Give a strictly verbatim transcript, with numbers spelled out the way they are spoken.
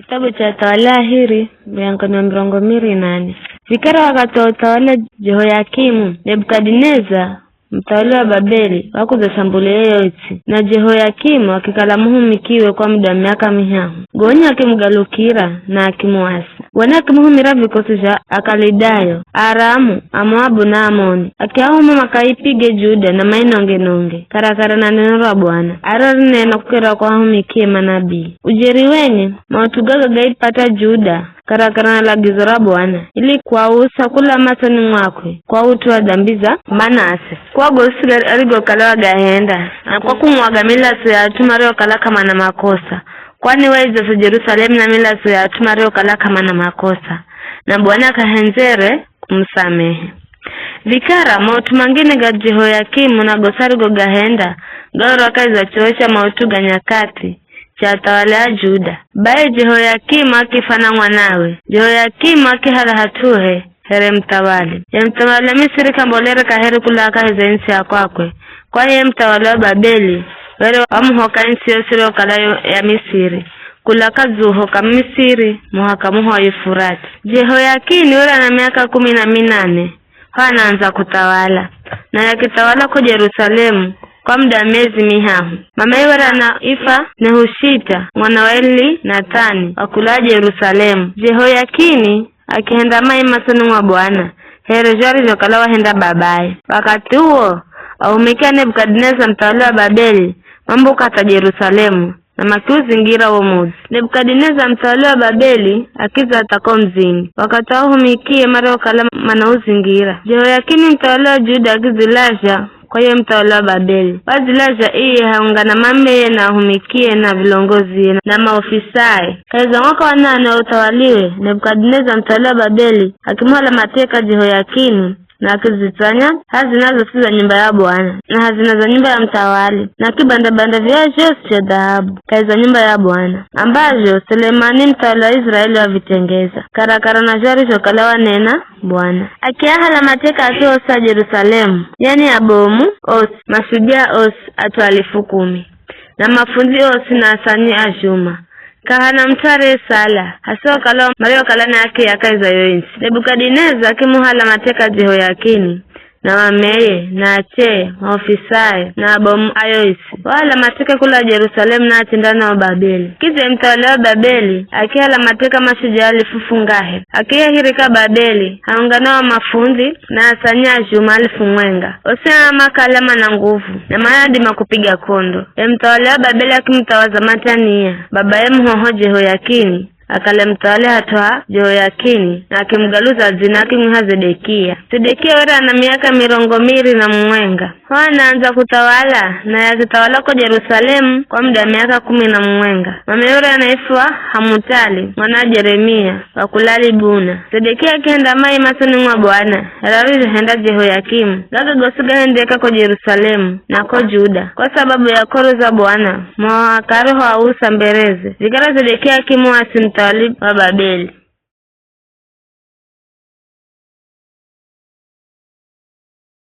Kitabu cha Athawali Ahiri, muryango ni wa mirongo miri na nane. Vikara wakathi wa uthawali wa Jehoyakimu, Nebukadineza, muthawali wa Babeli, wakudzasambulia yo its'i, na Jehoyakimu akikala muhumikiwe kwa muda wa miaka mihahu. Gonya akimugalukira na akimuasa. Gonya akimuhumira vikosi zha Akalidayo, Aaramu, Amoabu na Amoni, akiahuma makaipige Juda na mainonge-nonge, karakara na neno ra Bwana, ariro rinena kukira kwa ahumikie manabii. Ujeri wenye, maut'u gaga gaipata Juda, karakara na lagizo ra Bwana, ili kuausa kula matsoni mwakwe kwa ut'u wa dambi za Manase. Kwa gosi ga-, arigokala wagahenda, na kwa kumwaga milatso ya at'u mariokala k'amana makosa, kwani waidza za Jerusalemu na milatso ya at'u mariokala k'amana makosa, na Bwana k'ahendzere kumusamehe. Vikara maut'u mangine ga Jehoyakimu na gosi arigogahenda, gaorwa kahi za chuwo cha maut'u ga nyakati cha athawali a Juda. Bai Jehoyakimu akifa na mwanawe. Jehoyakimu akihala hat'uhe here muthawali. Ye muthawali wa Misiri k'ambolere kaheri kulaa kahi za its'i ya kwakwe, kwani ye muthawali wa Babeli were wamuhoka its'i yosi iriyokala yo ya Misiri, kula kadzuho ka Misiri muhaka muho wa Yufurati. Jehoyakini were ana miaka kumi na minane ho anaandza kuthawala, naye akithawala ko Jerusalemu kwa muda wa miezi mihahu. Mamaye were anaifa Nehushita mwana wa Elinathani wa kula Jerusalemu. Jehoyakini akihenda mai matsoni mwa Bwana, here zho arizhokala wahenda babaye. Wakathi uwo, ahumiki a Nebukadineza muthawali wa Babeli mambuka hatha Jerusalemu, na makiuzingira wo mudzi. Nebukadineza muthawali wa Babeli akidza hatha ko mudzini, wakathi o ahumikie mariokala manauzingira. Jehoyakini muthawali wa Juda akidzilazha kwa ye muthawali wa Babeli. Wadzilazha iye haungana mameye na ahumikie na vilongozie na maofisae. Kahi za mwaka wa nane wa uthawaliwe, Nebukadineza muthawali wa Babeli akimuhala mateka Jehoyakini, na akizitsanya hazina zosi za nyumba ya Bwana, na hazina za nyumba ya muthawali, na kibanda-banda vya zhosi zha dhahabu kahi za nyumba ya Bwana, ambazho Selemani muthawali wa Israeli wavitengeza, karakara na zho arizhokala wanena Bwana. Akiahala mateka at'u osi a Jerusalemu, yani abomu osi, mashujaa osi, at'u alifu kumi, na mafundzi osi na asanyi a zhuma. K'ahana mut'u ariyesala, hasiokala mariokala ni akiya kahi za yo its'i. Nebukadineza akimuhala mateka Jehoyakini, na mameye, na achee, maofisae, na abomu a yo its'i. Wahala mateka kula Jerusalemu na achinda nao Babeli. Kidza ye muthawali wa Babeli akihala mateka mashujaa alifu fungahe. Akiahirika Babeli, haungana o mafundzi na asanyi a zhuma alifu mwenga. Osi aa makala mana nguvu, na manadima kupiga k'ondo. Ye muthawali wa Babeli akimuthawaza Matania, babaye muhoho Jehoyakini, akale muthawali hat'u ha Jehoyakini, na akimugaluza dzina akimwiha Zedekia. Zedekia were ana miaka mirongo miri na mumwenga ho anaandza kuthawala, naye akithawala ko Jerusalemu kwa muda wa miaka kumi na mumwenga. Mameye were anaifwa Hamutali, mwana wa Jeremia, wa kula Libuna. Zedekia akihenda mai matsoni mwa Bwana, here arizhohenda Jehoyakimu. Gaga gosi gahendeka ko Jerusalemu na ko Juda, kwa sababu ya k'oro za Bwana, mwa wakare ho ausa mbereze. Vikara Zedekia akimuasi muthawali wa Babeli.